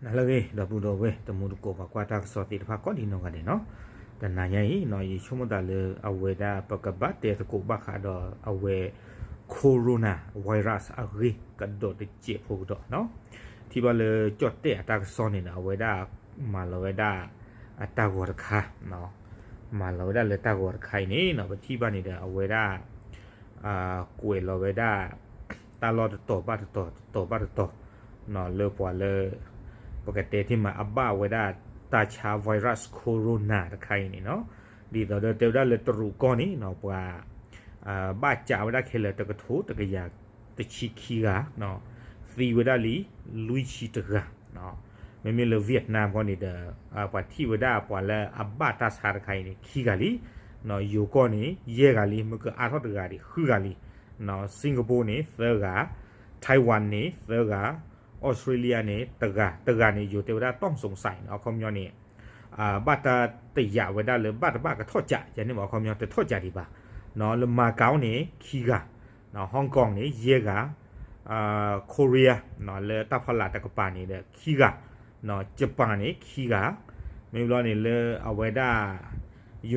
နၤလၢအဂ့ၤ ဒီပုၢ်ဒီဝဲၢ် တံၤသကိးပှၤကွၢ်တၢ်ကစီၣ်သ့ၣ်တဖၣ်ကိးဒံနီၢ်ဂၤဒဲးနီၤ, တနၤညါအံၤနီၤ ယဆိကမိၣ်သးလၢအဝဲဒၣ် ပကဘၣ်တဲသကိးဘၣ်ဃးဒီးအဝဲ corona virus အဂ့ၢ်ကဒီးတစဲးဖိကဒီးနီၤ, ထံၣ်ဘၣ်လၢကၠီၣ်တဲၣ်အတၢ်ကစီၣ်န့ၣ်ဒီး အဝဲဒၣ်မၤလီၤဝဲဒၣ်အတၢ်ဂီၤတခါ မၤလီၤဝဲဒၣ်လၢတၢ်ဂီၤတခါအံၤန့ၣ်နီၤ ပထံၣ်ဘၣ်န့ၣ်ဒီး အဝဲဒၣ် ကွဲးလီၤဝဲဒၣ် တၢ်လီၢ်တတီၤဘၣ်တတီၤ တတီၤဘၣ်တတီၤ လၢပှၤလၢ ပကတဲတ့ၢ်မး အဘၣ်ဝဲဒၣ်တၢ်ဆါ virus corona တခါအံၤန့ၣ်နီၤ, ဒ်သိးဒီးတဲဝဲဒၣ်လၢတရူးကီၢ်န့ၣ်နီၤ ပှၤ ဘၣ်ကးဝဲဒၣ်ခဲလၢာ်တကထိတကယၤတဆံခံဂၤ သံဝဲဒၣ်လံ လွံၢ်ဆံတဂၤ, မ့မ့ၢ်လၢ Vietnam ဃီန့ၣ်ဒီး ပှၤထံၣ်ဝဲဒၣ်ပှၤလၢအဘၣ်တၢ်ဆါတခါအံၤန့ၣ် ခံဂၤလံ, ယိၤကီၢ်န့ၣ် ယဲၢ်ဂၤလံ မ့ၢ်ကအါထီၣ်တဂၤဒီး ဃုဂၤလံ, Singapore န့ၣ် သၢဂၤ, Taiwan န့ၣ် သၢဂၤ, Australia န့ၣ် တဂၤ, တဂၤန့ၣ် ယိၤတဲဝဲဒၣ် ต้องสงสัย အခီပညီန့ၣ် ဘၣ်တၢ်တယာ်ဝဲဒၣ်လၢဘၣ်တဘၣ်ကထီၣ်ကး ယန့ၣ်မ့ၢ်အခီပညီတထီၣ်ကးဒံးဘၣ်, လၢ Macau န့ၣ် ခံဂၤ, Hong Kong န့ၣ် ယဲၢ်ဂၤ, Korea လၢတၢ်ဖီလာ်တကပၤန့ၣ်ဒီး ခံဂၤ, Japan န့ၣ် ခံဂၤ, မ့ၢ်ဘျီန့ၣ်လၢအဝဲဒၣ်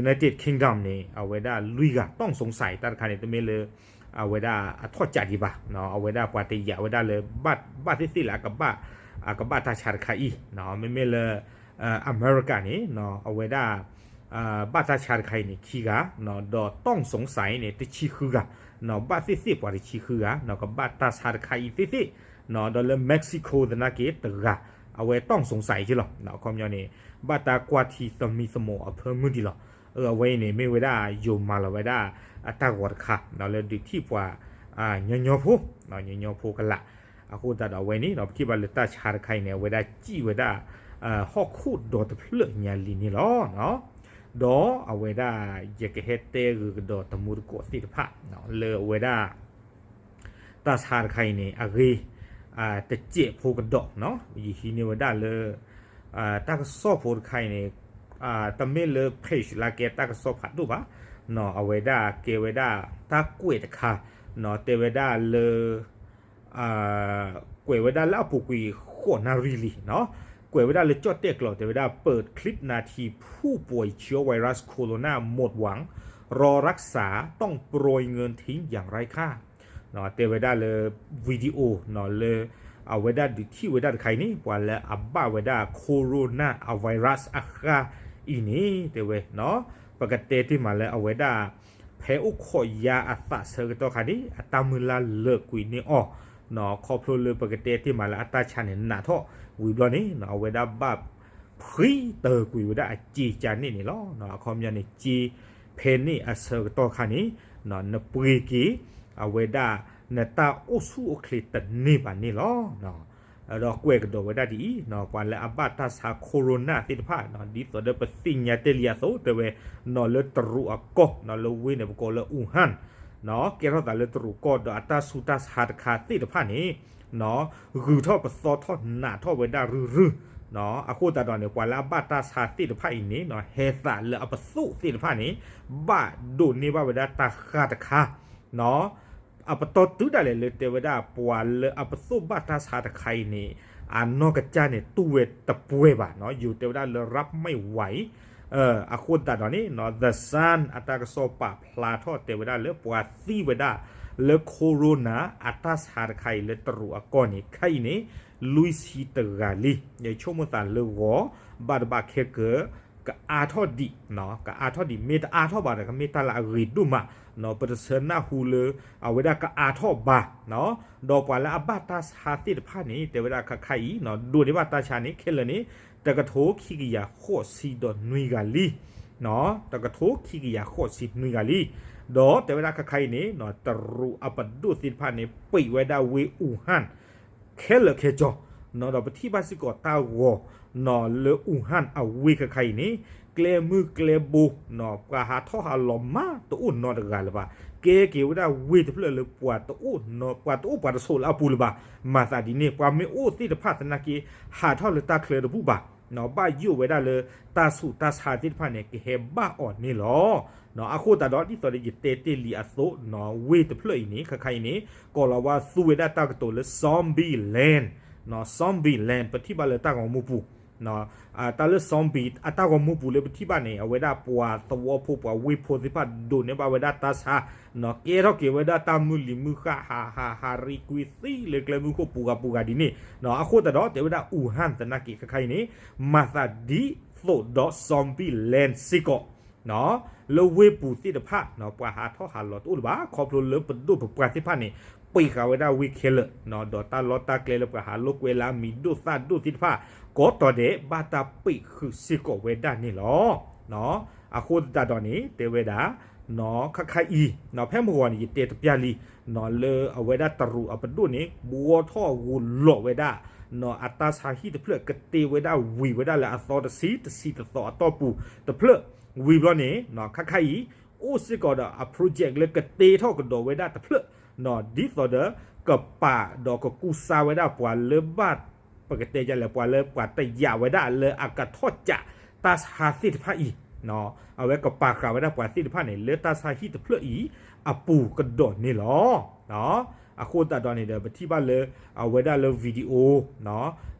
United Kingdom န့ၣ် အဝဲဒၣ်လွံၢ်ဂၤ, ต้องสงสัย တၢ်တခါန့ၣ် တမ့ၢ်လၢ အဝဲဒၣ်အထီၣ်ကးဒံးဘၣ်, အဝဲဒၣ်ပှၤတယာ်ဝဲဒၣ်လၢ ဘၣ်သ့ၣ်သ့ၣ်လၢ အကဘၣ်တၢ်ဆါတခါအံၤ, မ့မ့ၢ်လၢ အမဲရကၤန့ၣ် အဝဲဒၣ် ဘၣ်တၢ်ဆါတခါအံၤန့ၣ် ခံဂၤ, ဒီး ต้องสงสัย န့ၣ် တဆံဃုဂၤ, ဘၣ်သ့ၣ်သ့ၣ်ပှၤတဆံဃုဂၤ ကဘၣ်တၢ်ဆါတခါအံၤသ့ၣ်သ့ၣ်, ဒီးလၢ Mexico သနာ်က့တဂၤ, အဝဲ ต้องสงสัย က့လီၤ, အခီပညီန့ၣ် ဘၣ်တၢ်ကွၢ်ထံသမံသမိးအဖၢမုၢ်ဒံးလီၤ, အဝဲအံၤန့ၣ် မ့ၢ်ဝဲဒၣ်ယိၤမၤလီၤဝဲဒၣ်အတၢ်ဂီၤတခါ လၢဒုးထံၣ်ပှၤ ညီညီဖိ, ညီညီဖိကလာ်, အဃိသတးဒီးအဝဲန့ၣ် ပထံၣ်ဘၣ်လၢတၢ်ဆါတခါအံၤန့ၣ် အဝဲဒၣ်စံၣ်ဝဲဒၣ် ဟီၣ်ခိၣ်ဒီတဖျၢၣ်ညါလံန့ၣ်လီၤ. ဒီးအဝဲဒၣ် ယကဟဲတဲဂ့ၤကဒီးတံၤသကိးသ့ၣ်တဖၣ် လၢအဝဲဒၣ် တၢ်ဆါတခါအံၤန့ၣ် အဂ့ၢ် တစဲးဖိကဒီး, ယဟံးန့ၢ်ဝဲဒၣ်လၢ တၢ်ကစီၣ်ဖိတခါအံၤန့ၣ် တမ့ၢ်လၢ page လၢကဲတၢ်ကစီၣ်ဖးဒိၣ်ဘၣ်, အဝဲဒၣ်ကဲဝဲဒၣ်တၢ်ကွဲးတခါ တဲဝဲဒၣ်လၢ ကွဲးဝဲဒၣ်လၢအပူၤကွံာ်ဃိးနၣ်ရံၣ်လံ, ကွဲးဝဲဒၣ်လၢကၠီၣ်တဲၣ်ကျိာ် တဲဝဲဒၣ် เปิดคลิปนาทีผู้ป่วยเชื้อไวรัสโคโรนาหมดหวัง รอรักษาต้องโปรยเงินทิ้งอย่างไร้ค่า တဲဝဲဒၣ်လၢ video လၢ အဝဲဒၣ်ဒုးထံၣ်ဝဲဒၣ်တခါအံၤန့ၣ် ပှၤလၢအဘၣ်ဝဲဒၣ် corona အ virus အဃၢ်အံၤန့ၣ် တဲဝဲ ပကတဲတ့ၢ်မးလၢအဝဲဒၣ် ဖဲအိၣ်ခိးယါအသးဆၢကတီၢ်ခါန့ၣ် အတၢ်မုၢ်လၢ်လၢာ်ကွံာ်န့ၢ်အီၤ, ခီဖျိလၢပကတဲတ့ၢ်မးလၢအတၢ်ဆါန့ၣ် နးထီၣ်ဝံၤဘျီန့ၣ် အဝဲဒၣ်ဘၣ်ဖှံတၢၤကွံာ်ဝဲဒၣ်အစ့ကါန့ၣ်န့ၣ်လီၤ. အခီပညီန့ၣ် စ့ဖဲန့ၣ်အဆၢကတီၢ်ခါန့ၣ် နပှ့ၤက့ၤ အဝဲဒၣ် နတၢ်အိၣ်ဆူၣ်အိၣ်ချ့တန့ၢ်ဘၣ်န့ၣ်လီၤ. ဒီးကွဲးကဒီးဝဲဒၣ်ဒ်အံၤ, ပှၤလၢအဘၣ်တၢ်ဆါ corona သ့ၣ်တဖၣ် ဒ်သိးဒီးပသ့ၣ်ညါတဲလံအသိး တဲဝဲ လၢတရူးအကီၢ် လၢဝ့ၢ်န့ၣ်ပကိးလၢ Wuhan ကဲထီၣ်သးလၢတရူးကီၢ်ဒီးအတၢ်ဆူးတၢ်ဆါတခါသ့ၣ်တဖၣ်န့ၣ် ဂုၤထီၣ်ပသီထီၣ်နးထီၣ်ဝဲဒၣ်ရုၢ်ရုၢ်, အဃိသတးဒီးန့ၣ် ပှၤလၢအဘၣ်တၢ်ဆါသ့ၣ်တဖၣ်အံၤန့ၣ် ဟဲသးလၢအပသိၣ်သ့ၣ်တဖၣ်န့ၣ် ဘၣ်ဒိးန့ၢ်ဘၣ်ဝဲဒၣ်တၢ်ဃၢ်တခါ အပတီၢ်တုၤဒၣ်လဲာ်လၢတဲဝဲဒၣ် ပှၤလၢအပသိၣ်ဘၣ်တၢ်ဆါတခါအံၤန့ၣ် အနီၢ်ကစၢ်န့ၣ် တူၢ်ဝဲတပှဲၤဘၣ်, ယိၤတဲဝဲဒၣ်လၢ รับไม่ไหว အဃိသတးဒီးန့ၣ် The Sun အတၢ်ကစီၣ်ပာ်ဖျါထီၣ်တဲဝဲဒၣ်လၢ ပှၤသံဝဲဒၣ်လၢ corona အတၢ်ဆါတခါအံၤလၢတရူးအကီၢ်န့ၣ် ခဲအံၤန့ၣ် လွံၢ်ဆံတဂၤလံ. ယဆိကမိၣ်သးလၢဂီၤ ဘၣ်တဘၣ်ခဲကၢ ကအါထီၣ်ဒံး, ကအါထီၣ်ဒံး မ့ၢ်တအါထီၣ်ဘၣ်ဒီး ကမ့ၢ်တၢ်လၢအဂ့ၤဒိၣ်မး, ပတဆၢနၢ်ဟူလၢ အဝဲဒၣ်ကအါထီၣ်ဘၣ်, ဒီးပှၤလၢအဘၣ်တၢ်ဆါသ့ၣ်တဖၣ်န့ၣ် တဲဝဲဒၣ်ခဲခါအံၤ ဒိးန့ၢ်ဘၣ်တၢ်ဆါန့ၣ် ခဲလၢာ်န့ၣ် တကထိခံကယၤဃိးဆံဒီးနွံဂၤလံ, တကထိခံကယၤဃိးဆံနွံဂၤလံ, ဒီးတဲဝဲဒၣ်ခဲခါအံၤန့ၣ် တရူးအပဒိၣ်သ့ၣ်တဖၣ်န့ၣ် ပံးဝဲဒၣ်ဝ့ၢ် Wuhan ခဲလၢာ်ခဲဆ့, ဒီးပထံၣ်ဘၣ်စ့ၢ်ကီးတၢ်ဂီၤ လၢ Wuhan အဝ့ၢ်ခဲခါအံၤန့ၣ် ကျဲမုၢ်ကျဲဘိ ပှၤဟးထီၣ်ဟးလီၤမးတအိၣ်နီတဂၤလၢၤဘၣ်, ကဲက့ၤဝဲဒၣ်ဝ့ၢ်တဖျၢၣ်လၢ ပှၤတအိၣ်ပှၤတဆိးလၢအပူၤလၢၤဘၣ်, မၤသးဒ်န့ၣ် ပှၤမ့ၢ်အိၣ်သ့ၣ်တဖၣ်သနာ်က့ ဟးထီၣ်လၢတၢ်ချၢတဘူၣ်ဘၣ်, ဘၣ်ယိၣ်ဝဲဒၣ်လၢတၢ်ဆူးတၢ်ဆါသ့ၣ်တဖၣ်န့ၣ် ကဟဲဘၣ်အီၤန့ၣ်လီၤ. အဃိသတးဒီး ဒ်သိးဒီးယတဲတ့ၢ်လံအသိး ဝ့ၢ်တဖျၢၣ်အံၤန့ၣ် ခဲခါအံၤန့ၣ် ကိးလီၤဝဲသူဝဲဒၣ်တၢ်ကတိၤလၢ zombie land Zombie Land ပထံၣ်ဘၣ်လၢတၢ်ဂီၤမူပူၤ, တၢ်လၢ zombie အတၢ်ဂီၤမူပူၤလၢပထံၣ်ဘၣ်န့ၣ် အဝဲဒၣ်ပှၤသဝီဖိ ပှၤဝ့ၢ်ဖိသ့ၣ်တဖၣ်ဒိးန့ၢ်ဘၣ်ဝဲဒၣ်တၢ်ဆါ, ကဲထီၣ်က့ၤဝဲဒၣ်တၢ်မုၢ်လံၤမုၢ်ဃၣ် ဟးဟးဟးရံကွံာ်သံလၢကျဲမုၢ်ခိၣ်ပူၤဂၤပူၤဂၤဒ်န့ၣ်, အဃိသတးဒီး တဲဝဲဒၣ် Wuhan သနာ်က့ခဲခါအံၤန့ၣ် မၤသးဒ်သိးဒီး Zombie Land စ့ၢ်ကီး လၢဝ့ၢ်ပူၤသ့ၣ်တဖၣ် ပှၤဟးထီၣ်ဟးလီၤတအိၣ်လၢၤဘၣ် ခီဖျိလၢပဒိၣ်ပပှၢ်သ့ၣ်တဖၣ်န့ၣ် ပှ့ၤဃာ်ဝဲဒၣ်ဝ့ၢ်ခဲလၢာ်, ဒီးတၢ်လီၢ်တၢ်ကျဲလၢပှၤဟးလိာ်ကွဲလၢအမံၤဒိၣ်သၣ်ဒိၣ်သ့ၣ်တဖၣ် ကိးတီၤဒဲး ဘၣ်တၢ်ပှ့ၤဃုာ်စ့ၢ်ကီးဝဲဒၣ်န့ၣ်လီၤ. အဃိသတးဒီးန့ၣ် တဲဝဲဒၣ် ခါခါအံၤ ဖဲမုၢ်ဂီၤန့ၣ် ယတဲတပျၢ်လံ လၢအဝဲဒၣ်တရူးအပဒိၣ်န့ၣ် ဘှီထီၣ်ဂိၤလီၤဝဲဒၣ် အတၢ်ဆါဟံၣ်တဖျၢၣ် ကတ့ဝဲဒၣ်ဝံၤဝဲဒၣ်လၢအသီတဆံ တဆံတသီအတီၢ်ပူၤတဖျၢၣ် ဝံၤဘျီန့ၣ် ခါခါအံၤ အိၣ်စ့ၢ်ကီးဒီးအ project လၢကတ့ထီၣ်ကဒီးဝဲဒၣ်တဖျၢၣ် ဒ်သိးဒီး ကပာ်ဒီးကကူစါဝဲဒၣ်ပှၤလၢဘၣ် ပကတဲဒ်လဲၣ် ပှၤလၢပှၤတယာ်ဝဲဒၣ်လၢအကထီၣ်ကးတၢ်ဆါသ့ၣ်တဖၣ်အံၤ, အဝဲကပာ်ဃာ်ဝဲဒၣ်ပှၤသ့ၣ်တဖၣ်န့ၣ် လၢတၢ်ဆါဟံၣ်တဖျၢၣ်အံၤအပူၤကဒီးန့ၣ်လီၤ. အဃိသတးဒီးန့ၣ်ဒီး ပထံၣ်ဘၣ်လၢ အဝဲဒၣ်လၢ video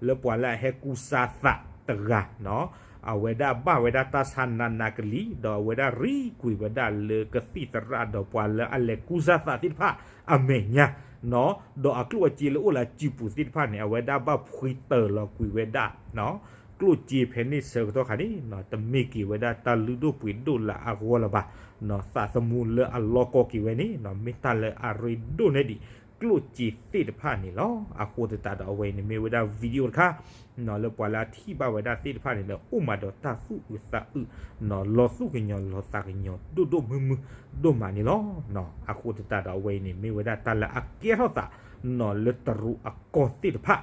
လၢပှၤလၢအဟဲကူစါသးတဂၤ အဝဲဒၣ်ဘၣ်ဝဲဒၣ်တၢ်ဆါနးနးကလံၤ ဒီးအဝဲဒၣ်ရံကွံာ်ဝဲဒၣ်လၢကသံၣ်သရၣ်ဒီးပှၤလၢအလဲၤကူစါသးသ့ၣ်တဖၣ်အမဲာ်ညါ ဒီးအကျိၣ်အစ့လၢအိၣ်လၢအစုပူၤသ့ၣ်တဖၣ်န့ၣ် အဝဲဒၣ်ဘၣ်ဖှံတၢၢ်လီၤကွံာ်ဝဲဒၣ် ကျိၣ်စ့ဖဲန့ၣ်ဆၢကတီၢ်ခါန့ၣ် တမ့ၢ်က့ၤဝဲဒၣ်တၢ်လုၢ်ဒိၣ်ပှ့ၤဒိၣ်လၢအဂီၢ်လၢၤဘၣ်, သးသမူလၢအလီၢ်ကီၢ်က့ၤဝဲန့ၣ် မ့ၢ်တၢ်လၢအရ့ဒိၣ်န့ၢ်ဒံး ကျိၣ်စ့သ့ၣ်တဖၣ်န့ၣ်လီၤ. အဃိသတးဒီးအဝဲအံၤန့ၣ်မ့ၢ်ဝဲဒၣ် video တခါ လၢပှၤလၢအထံၣ်ဘၣ်ဝဲဒၣ်သ့ၣ်တဖၣ်န့ၣ်ဒီး အိၣ်မးဒီးတၢ်သူၣ်အုးသးအုး လီၤသူၣ်ကညီၤလီၤသးကညီၤဒိၣ်ဒိၣ်မုၢ်မုၢ်ဒိၣ်မးန့ၣ်လီၤ. အဃိသတးဒီးအဝဲအံၤန့ၣ် မ့ၢ်ဝဲဒၣ်တၢ်လၢအကဲထီၣ်သး လၢတရူးအကီၢ်သ့ၣ်တဖၣ်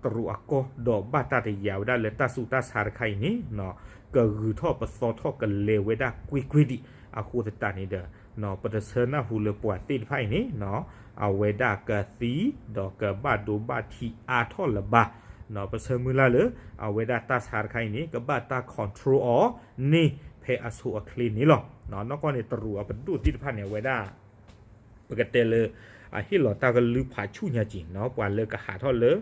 တရူးအကီၢ်ဒီးဘၣ်တၢ်တယာ်ဝဲဒၣ်လၢတၢ်ဆူးတၢ်ဆါတခါအံၤန့ၣ် ကဂုၤထီၣ်ပသီထီၣ်ကလဲၤဝဲဒၣ်ကွ့ၢ်ကွ့ၢ်ဒံး အဃိသတးန့ၣ်ဒီး ပတဆၢနၢ်ဟူလၢပှၤသ့ၣ်တဖၣ်အံၤန့ၣ် အဝဲဒၣ်ကသံ ဒီးကဘၣ်ဒိဘၣ်ထံးအါထီၣ်လၢၤဘၣ်, ပဆၢမုၢ်လၢ်လၢ အဝဲဒၣ်တၢ်ဆါတခါအံၤန့ၣ် ကဘၣ်တၢ် control အီၤန့ၣ် ဖဲအဆိအချ့န့ၣ်လီၤ. နီၢ်ကီၢ်န့ၣ် တရူးအပဒိၣ်သ့ၣ်တဖၣ်န့ၣ် အဝဲဒၣ် ပကတဲလၢ အဟ့ၣ်လီၤတၢ်ကလုၢ်ဖးဆူၣ်ညါက့ၤ ပှၤလၢကဟးထီၣ်လၢ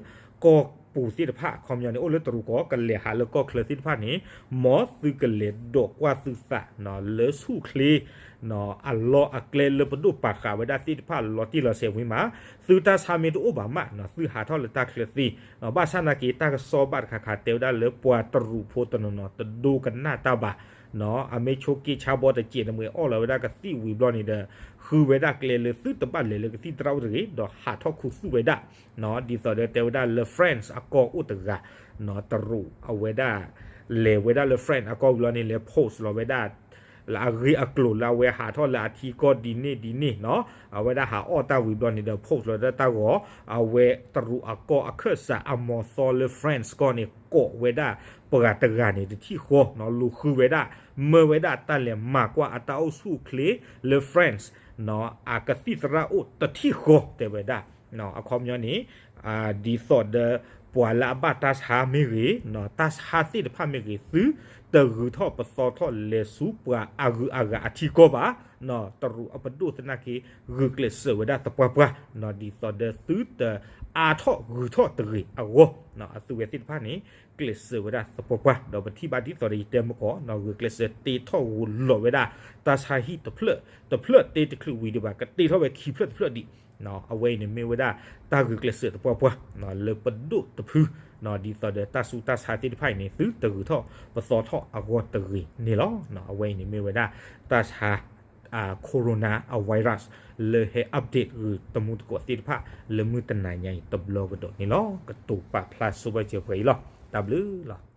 ကီၢ်ပူၤသ့ၣ်တဖၣ် အခီပညီန့ၣ် အိၣ်လၢတရူးကီၢ် ကလဲၤဟးလၢကီၢ်ချၢသ့ၣ်တဖၣ်န့ၣ် မ်သုကလဲၤဒိးကွၢ်သုသး လၢဆူၣ်ချ့ အလီၢ်အကျဲလၢပဒိၣ်ပာ်ဃာ်ဝဲဒၣ်သ့ၣ်တဖၣ်လီၤတံၢ်လီၤဆဲးဝံၤမး သုတၢ်ဆါမ့ၢ်တအိၣ်ဘၣ်မး သုဟးထီၣ်လၢတၢ်ချၢသ့, ဘၣ်ဆၣ်နာ်က့ တၢ်ကစီၣ်ဘၣ်တခါခါတဲဝဲဒၣ်လၢပှၤတရူးဖိတနီၤနီၤ တဒိကနၣ်တၢ်ဘၣ် အမ့ၢ်ဆိးက့ဆါဘီတစဲးန့ၣ် မ့ၢ်အီၣ်လီၤဝဲဒၣ်ကသံၣ်ဝံၤဘျီန့ၣ်ဒီး ဃုဝဲဒၣ်ကျဲလၢသုတဘၣ်လဲၤလၢကသံၣ်သရၣ်အိၣ်တဂ့ၤ ဒီးဟးထီၣ်ခူသူၣ်ဝဲဒၣ် ဒ်သိးဒီးတဲဝဲဒၣ်လၢ France အကီၢ်အိၣ်တဂၤ တရူးအဝဲဒၣ် လဲၤဝဲဒၣ်လၢ France အကီၢ်ဝံၤလီၤန့ၣ် လဲၤ post လီၤဝဲဒၣ် လၢအဂ့ၢ်အကျိၤလၢအဝဲဟးထီၣ်လၢအထံကီၢ်ဒ်န့ၣ်ဒ်န့ၣ်နီၤ အဝဲဒၣ်ဟးအီၣ်တၢ်ဝံၤဘျီန့ၣ်ဒီး post လီၤဒၣ်တၢ်ဂီၤ အဝဲတရူးအကီၢ်အခၢၣ်စးအမီၤသီလၢ France ကီၢ်န့ၣ် ကိးဝဲဒၣ်ပှၤတဂၤန့ၣ်တထံၣ်ဃီ လူၤဃုဝဲဒၣ် မၢဝဲဒၣ်တၢ်လဲၤမၤကွၢ်အတၢ်အိၣ်ဆူၣ်အိၣ်ချ့လၢ France အကသံၣ်သရၣ်အိၣ်တထံၣ်ဃီတဲဝဲဒၣ် အခီပညီန့ၣ် ဒ်သိးဒီး ပှၤလၢအဘၣ်တၢ်ဆါမ့ၢ်ဂ့ၤ တၢ်ဆါသ့ၣ်တဖၣ်မ့ၢ်ဂ့ၤ သုတဂုၤထီၣ်ပသီထီၣ်လဲၤဆူပှၤအဂုၤအဂၤအထံကီၢ်ဘၣ် တရူးအပဒိၣ်သနာ်က့ ဂုာ်ကျဲးစၢးဝဲဒၣ်သပှၢ်ပှၢ် ဒ်သိးဒီးသုတအါထီၣ်ဂုၤထီၣ်တဂ့ၤအဂီၢ် အသုဝဲသ့ၣ်တဖၣ်န့ၣ် ကျဲးစၢးဝဲဒၣ်သပှၢ်ပှၢ် ဒီးပထံၣ်ဘၣ်ဒ်သိးဒီးယတဲမုၢ်ကီး ဂုာ်ကျဲးစၢးတ့ထီၣ်ဂိၤလီၤဝဲဒၣ် တၢ်ဆါဟံၣ်တဖျၢၣ် တဖျၢၣ်တ့တချုးဝံၤဒံးဘၣ် ကတ့ထီၣ်ဝဲခံဖျၢၣ်တဖျၢၣ်ဒံး အဝဲအံၤန့ၣ်မ့ၢ်ဝဲဒၣ် တၢ်ဂုာ်ကျဲးစၢးသပှၢ်ပှၢ် လၢပဒိၣ်တဖု ဒ်သိးဒီးတၢ်ဆူးတၢ်ဆါသ့ၣ်တဖၣ်အံၤန့ၣ် သုတဂုၤထီၣ်ပသီထီၣ်အဂီၢ်တဂ့ၤန့ၣ်လီၤ. အဝဲအံၤန့ၣ်မ့ၢ်ဝဲဒၣ် တၢ်ဆါ coronavirus လၢဟဲ update ဂုာ်တမူတကိးသ့ၣ်တဖၣ် လၢမုၢ်တနၤညါအံၤတဘျီကဒီးန့ၣ်လီၤ. ကတိၤပာ်ဖျါဆိဘၣ်စၢၤပှဲၤအံၤလီၤ. တၢ်ဘျုးလီၤ.